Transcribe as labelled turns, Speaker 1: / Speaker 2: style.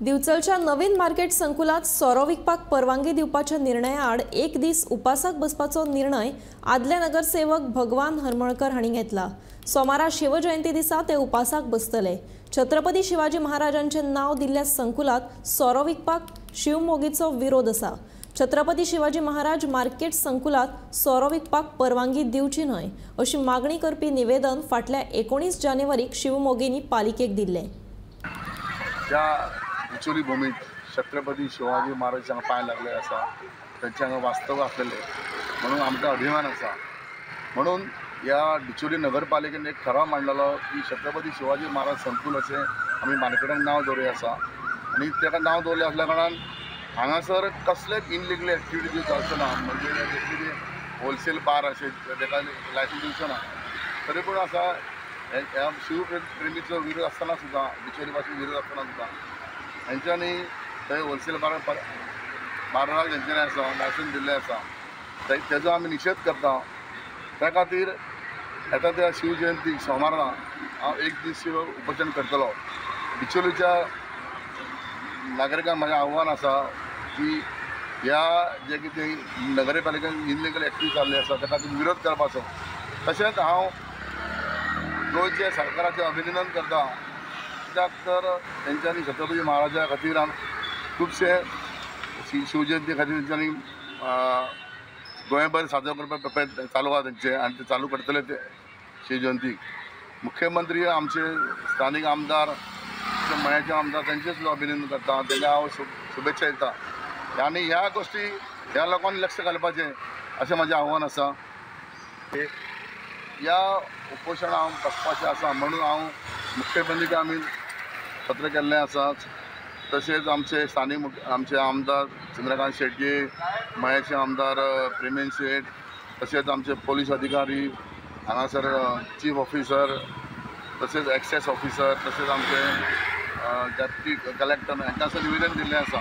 Speaker 1: दिवचलच्या नवीन मार्केट संकुलात सोरो विकपाक परवानगी दिवपाच्या निर्णया आड एक दीस उपासाक बसपाचो निर्णय आदले नगरसेवक भगवान हरमळकर हांणी घेतला। सोमारा शिवजयंती दिसा ते उपासाक बसतले। छत्रपती शिवाजी महाराजांचे नाव दिल्ल्या संकुलात सोरो विकपाक शिवमोगीचो विरोध आसा। छत्रपती शिवाजी महाराज मार्केट संकुलात सोरो विकपाक परवानगी दिवची न्हय अशी मागणी करपी निवेदन फाटल्या 19 जानेवारीक शिवमोगींनी पालिकेक दिल्लें।
Speaker 2: डिचोली भूमीत छत्रपती शिवाजी महाराज हांगा पांय लागले आसा, तांचे हांगा वास्तव आसलेले म्हणून आमकां अभिमान आसा। म्हणून ह्या डिचोली नगरपालिकेन एक ठराव मांडलेलो की छत्रपती शिवाजी महाराज संकुल अशें आमी मार्केटाक नांव दवरिया आसा आनी ताका नांव दवरलें आसल्या कारणान हांगासर कसलेच इनलिगल एक्टिविटी जावच्यो ना, म्हणजे कितें होलसेल बार अशें ताका लायसन्स दिवचो ना। तरी पूण आसा ह्या शिवप्रेमीचो विरोध आसतना सुद्दां, डिचोली पासून विरोध आसतना सुद्दां हेंच्यांनी थंय होलसेल बाराक हेंच्यांनी आसा लायसन्स दिल्लें आसा, तेजो आमी निशेध करता। त्या खातीर येता त्या शिवजयंती सोमारा हांव एक दीस शिव उपोशण करतलो। डिचोलीच्या नागरिकांक म्हाजें आव्हान आसा की ह्या जे कितें नगरपालिकेन इनलिगल एक्टिविटी जाल्ली आसा त्या खातीर विरोध करपाचो। तशेंच हांव गोंयच्या सरकाराचें अभिनंदन करता, कित्याक तर तेंच्यांनी छत्रपती महाराजा खातीर खुबशे शिवजयंती खातीर तेंच्यांनी गोंयभर साजरो करपाक प्रयत्न चालू आसा तेंचे आनी ते चालू करतले ते शिवजयंती। मुख्यमंत्री आमचे स्थानीक आमदार, मयाचे आमदार तेंचें सुद्दां अभिनंदन करता, तेंकां हांव शुभेच्छा दिता आनी ह्या गोश्टी ह्या लोकांनी लक्ष घालपाचें अशें म्हाजें आव्हान आसा। ह्या उपोशण हांव बसपाचें आसा म्हणून हांव मुख्यमंत्रीक आमी पत्र केल्लें आसा। तशेंच आमचे स्थानीक आमचे आमदार चंद्रकांत शेटये, मयाचे आमदार प्रेमेन शेट, तशेंच आमचे पोलीस अधिकारी हांगासर चीफ ऑफिसर, तशेंच एक्सायज ऑफिसर, तशेंच आमचे डेप्युटी कलेक्टर हांकां निवेदन दिल्लें आसा।